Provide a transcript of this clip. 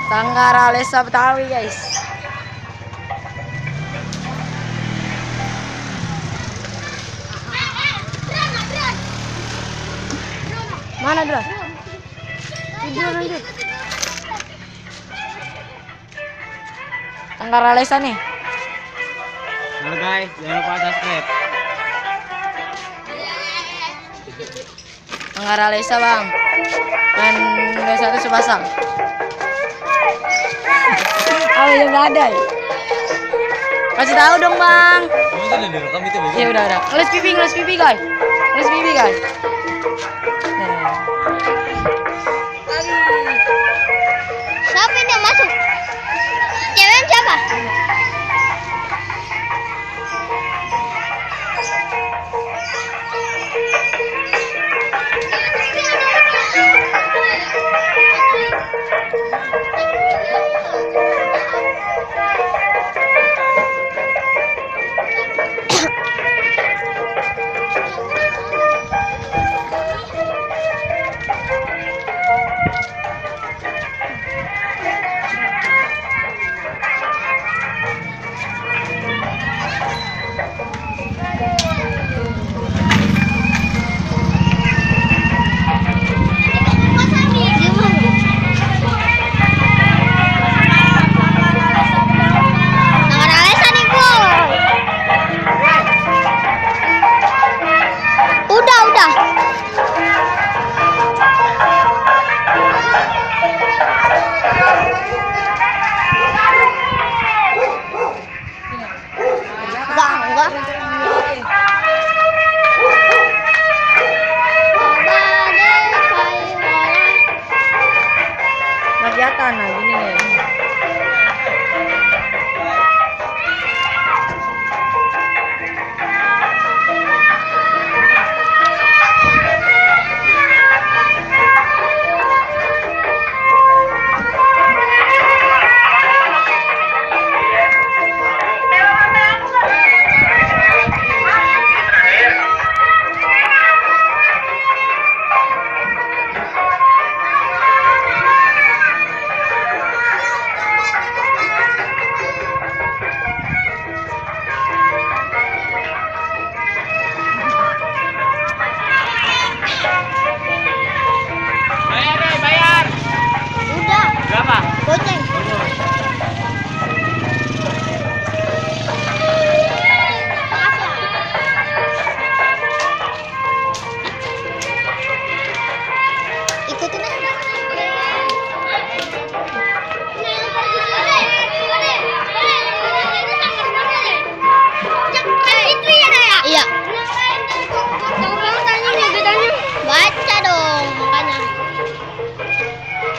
Tanggara Lesa Betawi guys. Mana Dron? Tidur lanjut. Tanggara Lesa nih. Halo guys, jangan lupa subscribe. Tanggara Lesa bang. Main Lesa itu sepasang. Oh yang nggak ada. Kasih tahu dong bang. Gimana udah direkam itu bego? Ya udah. Ngeles pipi guys. Ngeles pipi guys. Siapa ini yang masuk? Cewek siapa? Kelihatan nah gini nih.